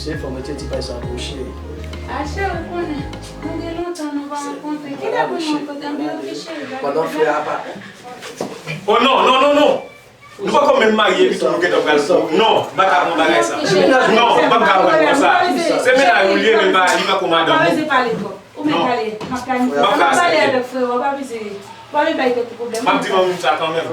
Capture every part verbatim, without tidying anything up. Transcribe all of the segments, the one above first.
Se fò mete ti pay sa pou cheri. A cheri, ou konnen, nou gen lontan nou pa rankontre. Kite pou nou rankontre, anben oke cheri. Pandan frè a pa. Oh non, non, non, non! Nou poko menm marye epi tou nou gentan pral. Non, m pa ka pran bagay sa. Non, m pa ka pran konsa. Se mennaj ou li ye, men li pa, li pako madanm ou. Ou mèt pale. M ap planifye. M ap pale avèk frè ou, pa bezwen. Pa vin bay tèt ou pwoblèm. M ap di manmi m sa kanmenm.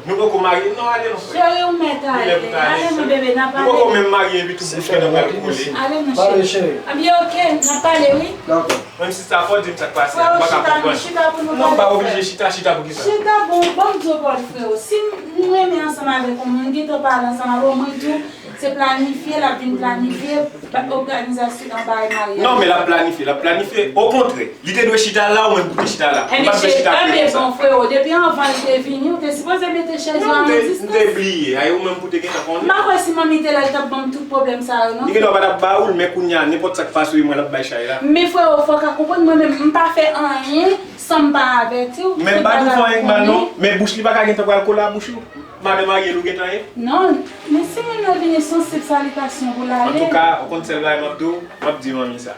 Nou poko marye. Non, ale non, frè. Cheri, ou mèt ale. Ale non, bebe, n a pale. Nou poko menm marye epi tou bouch gentan pral kole. Ale non, cheri. Anben oke, n a pale, wi. Dakò. Menm si sa fò di m sa k pase a, m pa ka konprann. Freo, chita, nou chita pou nou pale. Non, m pa oblije chita, chita pou kisa? Chita, bon, ban m di w pawòl, freo. Si m renmen ansanm avèk yon moun, m gentan pale ansanm avè w, mwen di w, se planifye, l ap vin planifye, ba, òganizasyon nan bagay maryaj. Non, men l ap planifye, l ap planifye. Okontrè, li te dwe chita la, ou menm pou te chita la. Ou pa t dwe chita kote sa. Enben, bon, freo, depi anvan li te vini, ou te sipoze mete chèz yo a yon distans. Non, m te, m te bliye. Ay, ou menm pou te gentan konnen. M pa kwè si manmi te la, li t ap ban m tout pwoblèm sa yo, non. Li gendwa pa t ap ba ou l, men kounye a, nenpòt sa k pase, wi, mwen l ap bay chay la. Men freo, fò w ka konprann, mwen menm, m pa fè anyen san m pa avèti w. Men m pa di w fè anyen k mal, non. Men bouch li pa ka gentan pral kole a bouch ou. Madanm Ariel ou gentan ye? Non, men si moun nan vini, se yon senp salitasyon pou l ale. Antouka, ou konn sèl bagay m ap di w, m ap di manmi sa.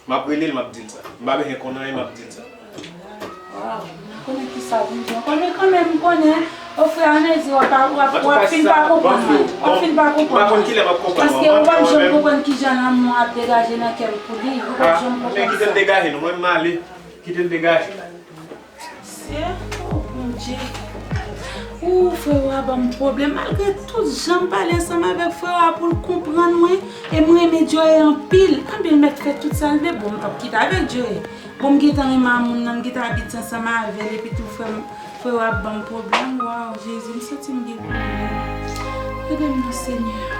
M ap rele l, m ap di l sa. M pa bezwen konn anyen, m ap di l sa. Waw, m pa konnen kisa pou m di ankò, men kanmenm, m konnen, o frè, anmezi w ap, w ap, w ap fin pa konprann mwen. W ap fin pa konprann mwen. Paske ou p ap janm konprann kijan lanmou an ap degaje nan kè m pou li. Ou p ap janm konprann sa. Men kite l degaje non, mwen m ale. Kite l degaje. Seyè, o Bondye. Ou, frè a ban m pwoblèm. Malgre tout jan m pale ansanm avèk frè a pou l konprann mwen, e m renmen Joe anpil. Anben, l mèt fè tout sa l vle. Bon, m p ap kite avèk Joe. Bon, m gentan renmen a moun nan, m gentan abitye ansanm avè l, epi tou frè m, frè a ap ban m pwoblèm. Waw, Jezi, m santi m gen pwoblèm. Ede m non, Senyè.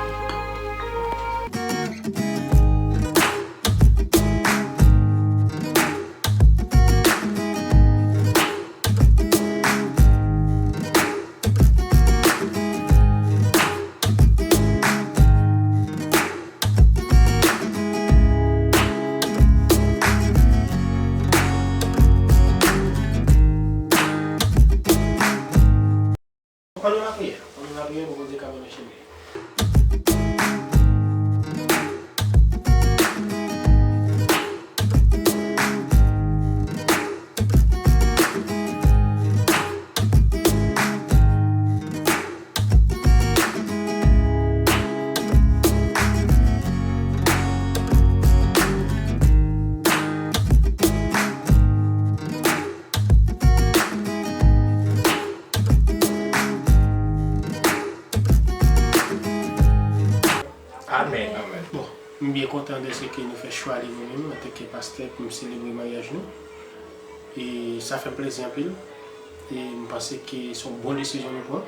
Ann nou lapriyè, ann nou lapriyè pou Bondye ka ban nou chemen. Amèn. Bon, m byen kontan dèske nou fè chwa leve nou menm antanke pastè pou m selebre maryaj nou. E sa fè m plezi anpil. E m panse ke se yon bon desizyon nou pran.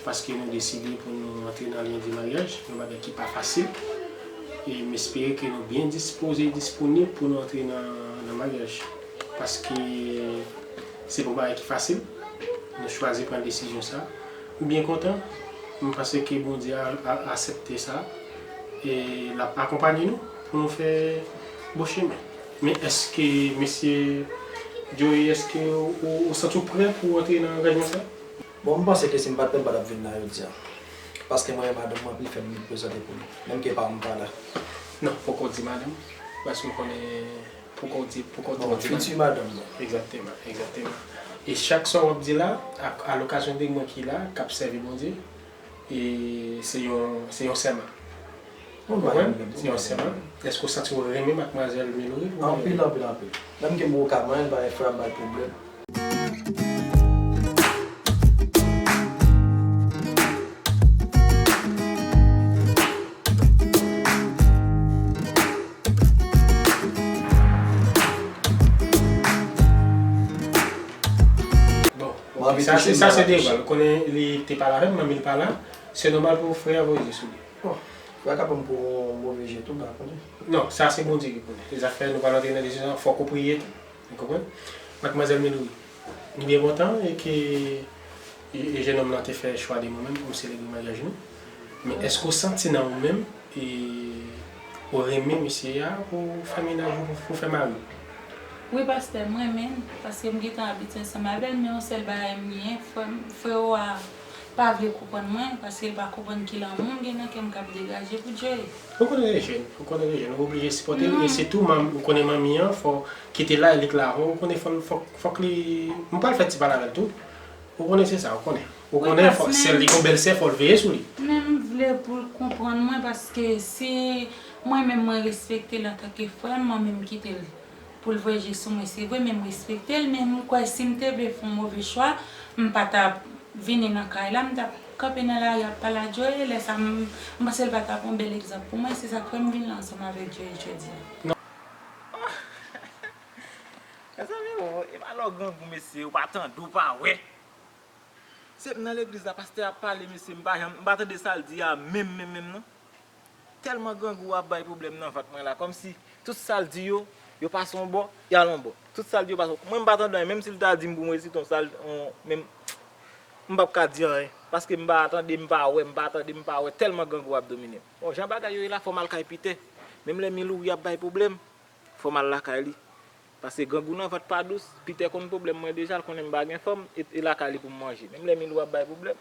Paske nou deside pou nou antre nan lyen de maryaj, yon bagay ki pa fasil. E m espere ke nou byen dispoze e disponib pou nou antre nan, nan maryaj. Paske se pa yon bagay ki fasil. Nou chwazi pran desizyon sa. M byen kontan. M panse ke Bondye a, a, aksepte sa. E l ap akonpaye nou pou nou fè bon chemen. Men èske, mesye Joey, èske ou, ou santi w prè pou w antre nan angajman sa? Bon, m panse ke si m pa t prè, m pa t ap vin la jodi a. Paske mwen renmen madanm mwen anpil, fè m prezante pou li. Menm ke pa m pa la. Non, poko di madanm. Paske m konnen poko di, poko di Bon, madanm. Fiti madanm mwen. Egzakteman, egzakteman. E chak sa w ap di la, a, a lokasyon de mwen ki la, k ap sèvi Bondye, e se yon, se yon sèman. Ou konprann? Se yon sèman. Èske w santi w renmen madmwazèl Melouri? Anpil, anpil, anpil. Menm ke m wè w ka manyen, l pa fè m bay pwoblèm. Bon, Mwen anvi sa touche se sa se mal. de egal. Ou konnen li te pale avè m, men li pale la. Se nòmal pou frè a voye je sou li. Bon, frè a ka pran m pou yon move je tou, m pa konnen. Non, sa se Bondye ki konnen. Se zafè nou pral antre nan dezyon, fòk ou priye tou. Ou konprann? Madmwazèl Melouri, m byen kontan e ke e, e jennonm lan te fè chwa de mwen menm pou m selebre maryaj nou. Men èske w santi nan ou menm e ou renmen misye a pou fè mennaj ou, pou, pou fè mari w? Wi pastè, m renmen l, paske m gentan abitye ansanm avè l, men yon sèl bagay m genyen, frè m, frè w a pa vle konprann mwen, paske l pa konprann ki lanmou m gen nan kè m k ap degaje pou Joey. Ou konnen li jèn, ou konnen li jèn, ou oblije sipòte l, e sitou manm, ou konnen manmi an, fò kite la, li k la avè w, ou konnen fò, fòk, fòk li, m pral fè ti pale avè l tou, ou konnen se sa, ou konnen. Ou konnen fò, sèl li gon bèl sè, fò l veye sou li. Men m vle pou l konprann mwen, paske si mwen menm mwen respekte l antanke frè m, mwen menm kite l pou l voye je sou mwen, se vre, men m respekte l, men m kwè si m te vle fè yon move chwa, m pa t ap vini nan kay la, m t ap kanpe nan lari ap pale a Joey, lè sa m, m panse l pa t ap yon bèl egzanp pou mwen, se sa k fè m vin la ansanm avèk Joey jodi a. Mezanmi o, e pa lè w grangou mesye, ou pa tande, ou pa wè. Se nan legliz la, pastè ap pale, mesye, m pa janm, m pa tande sa l di a menm, menm, menm non. Tèlman grangou ap bay pwoblèm nan vant mwen la, kòmsi tout sa l di yo, yo pase yon bò, y al yon bò. Tout sa l di yo pase yon, mwen m pa tande anyen, menm si l ta di m pou m resite yon sa l, yon, menm, m p ap ka di anyen, paske m pa tande, m pa wè, m pa tande, m pa wè, tèlman grangou ap domine m. Bon, jan bagay yo ye la, fò m al kay Pitè. Menm lè Milouri ap bay pwoblèm, fò m al lakay li. Paske grangou nan vant pa dous, Pitè konn pwoblèm mwen deja, l konnen m pa gen fanm, e, e lakay li pou m manje. Menm lè Milou ap bay pwoblèm,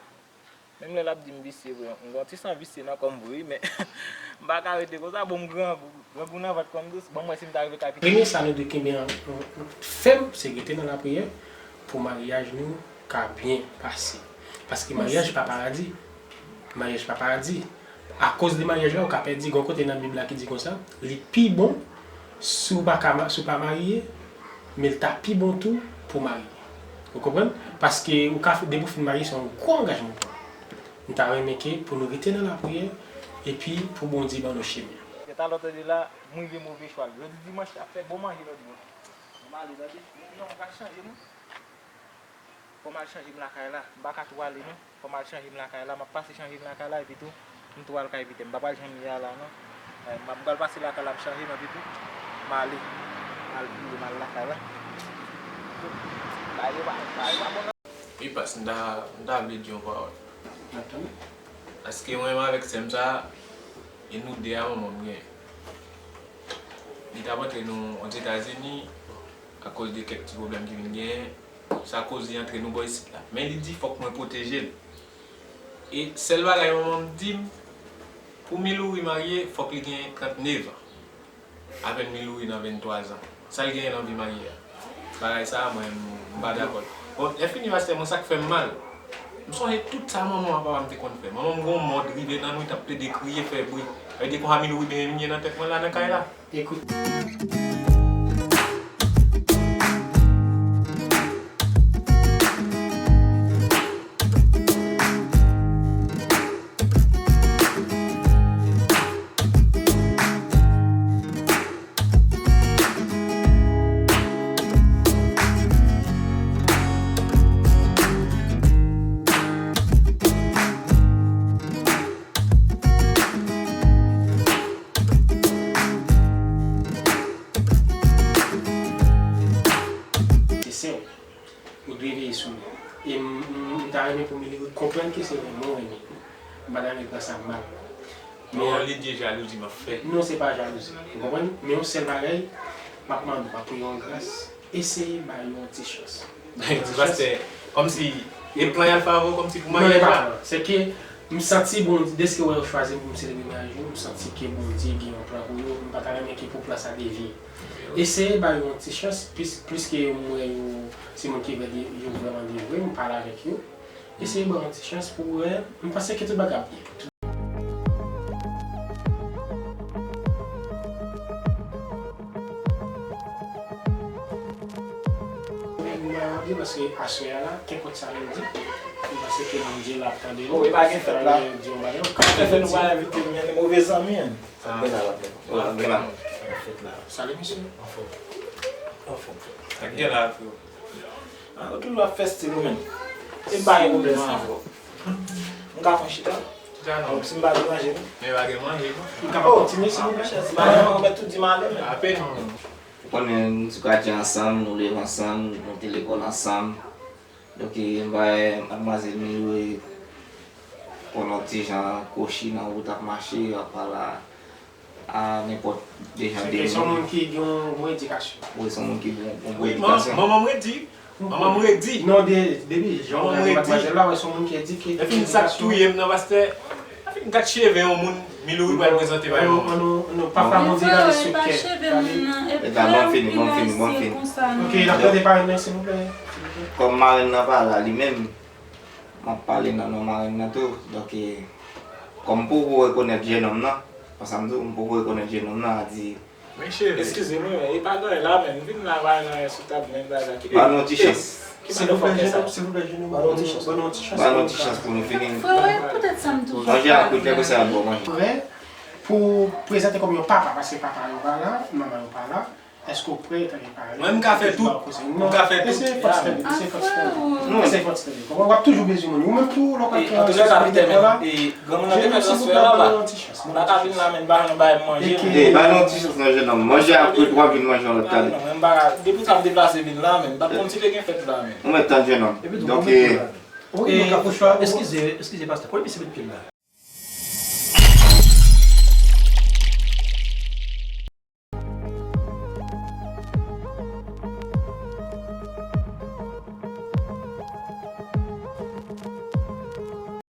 menm lè l ap di m visye vre, m gen yon ti san visye nan kò m vre wi, men m pa ka rete konsa, bon m grangou, grangou nan vant konn dous, ban m wè si m ta rive kay Pitè. Premye sa nou dwe kenbe an, an, an fèm, se rete nan lapriyè pou maryaj nou ka byen pase. Paske maryaj pa paradi. Maryaj pa paradi. Akoz de maryaj la, ou ka pèdi. Gon kote nan Bib la ki di konsa, li pi bon si w pa ka, si w pa marye, men l ta pi bon tou pou w marye. Ou konprann? Paske ou ka, depi w fin marye, se yon gwo angajman w pran. M ta renmen ke pou nou rete nan lapriyè, epi pou Bondye ban nou chemen. Gen talè w tande la, m rive move chwa. Jodi dimanch, y ap fè bon manje lòt bò. M ale, tande. Non, m pral chanje, non. Fò m al chanje m lakay la. M pa ka tou ale non. Fò m al chanje m lakay la. M ap pase chanje m lakay la epi tou m tou al kay Pitè. M pa pral jan m ye a la non. M pral pase lakay la m chanje m epi tou m ale. M al vire m al lakay la. Bagay yo pa, bagay yo pa bon non. Wi pas, m ta, m ta vle di yon pawòl. Paske mwen menm avèk sè m sa, e nou de a manman m genyen. Li t ap antre nou Ozetazini, akoz de kèk ti pwoblèm ki vin genyen, sa koz li antre nou bò isit la. Men li di fòk mwen pwoteje l. E sèl bagay manman m di m, pou Milouri marye, fòk li gen trannnev an. Apèn Milouri nan venntwa zan. Sa l genyen nan vi marye a? Bagay sa a, mwen, m pa dakò. Bon, lè fini pastè, mwen sa k fè m mal. M sonje tout sa manman ak papa m te konn fè. Manman m gen yon mòd rive nan nwit ap plede kriye, fè bri. Sa vle di konsa Milouri benyen vin ye nan tèt mwen la nan kay la. Ekout. Se sè w. Ou dwe veye sou li. E m, m, m ta renmen pou Milouri konprann ke se renmen w renmen li. M pa ta renmen l pran sa mal. Men yon lidye jalouzi m ap fè. Non, se pa jalouzi. Ou konprann? Men yon sèl bagay, M ap mande w, m ap priye w an gras, eseye ba yo yon ti chans. Ti pastè, kòmsi e plan y al fè avè w kòmsi pou Non, e maryaj pa la. Plan. Se ke m santi Bondye, deske wè yo chwazi m pou m selebre maryaj yo, m santi ke Bondye gen yon plan pou yo, m pa ta renmen ke pou plan sa devye. Eseye ba yo yon ti chans, plis, plis ke m wè yo, se moun ki vle de, yo vrèman de vre, m pale avèk yo. Eseye ba yo yon ti chans pou wè, m panse ke tout bagay ap byen. Mwen mande paske aswè a la, kenpòt sa nou di, m panse ke Bondye la ap tande nou. Oh, e pa gen fèt la. Di yon bagay, ou Fè fè nou pa envite m, men move zanmi an. Sa gen la, la. Oh, sa gen la. Fèt la. Salut, mesye. Anfòm. Anfòm. Sa gen la, frè. Ah, ou toujou ap fè stil ou menm. E pa gen pwoblèm avè w. M ka fè yon chita. Kisa non? Si m pa gen manje, non. Men pa gen manje, non? M kapab kontinye, silvouplè? Si m pa gen manje, ou mèt tou di m ale, men. Ape non. Ou konnen nou sou katye ansanm, nou leve ansanm, nou te lekòl ansanm. Donk, e, m bay madmwazèl Milou e konnen yon ti jan kwochi nan wout ap mache, ap pale a, a nenpòt de jan de Se yon moun. Moun ki gen yon bon edikasyon. Wi, se yon moun ki gen yon bon Wi, edikasyon. Manman m redi. Manman m redi. Non, de, depi jan w Manman gade redi. Madmwazèl la, wè se yon moun ki edike. Epi sa k touye m nan, pastè. Epi m gad cheve yon moun, Milou wi pral prezante bay mwen. Non, non, non, papa Bondye gade sou kè. E ta, bon fini, bon fini, bon fini. Ok, n ap tande parenn nan, silvouplè. Kòm marenn nan pa la li menm, m ap pale nan non marenn nan tou. Donk, e, kòm m poko rekonèt jennonm nan, konsa m di w, m poko rekonèt jennonm nan, a di, Men cheve. Eskize m, wi, men e pa gen anyen la, men m vin la, pa gen anyen sou tab, men bagay ki. Ba nou ti chans. Ki jan de fòkè sa? Silvouplè, jennonm. Ba nou ti chans. Ba nou ti chans. Ba nou ti chans pou nou fini. Frè, poutèt sa m toujou Manje a koute pou sa yo bon manje. Prè pou prezante kòm yon papa, paske papa yo pa la, manman yo pa la. Èske w prè, tanke paran? Mwen, m ka fè tout. M ka fè tout. Eseye fòs tande, eseye fòs tande. Frè, Eseye fòs tande. Kòman w ap toujou bezwen moun? Ou menm tou, lè w ka E, an tou ka, kapitèn, e, granmoun nan te fè transfè la, pa. M pa ka vin la, men, m pa jwenn bagay pou manje. E, ba nou ti chans nan jennonm. Manje a kwit, w ap vin manje yon lòt Ah, kade. non, men m pa ka, depi sa m deplase vin la, men, m pa t konn si te gen fèt la, men. Nou mèt tann jennonm. Donk, e, Wi, nou ka fè chwa. Eskize, eskize, pastè, kote misye met pye l la?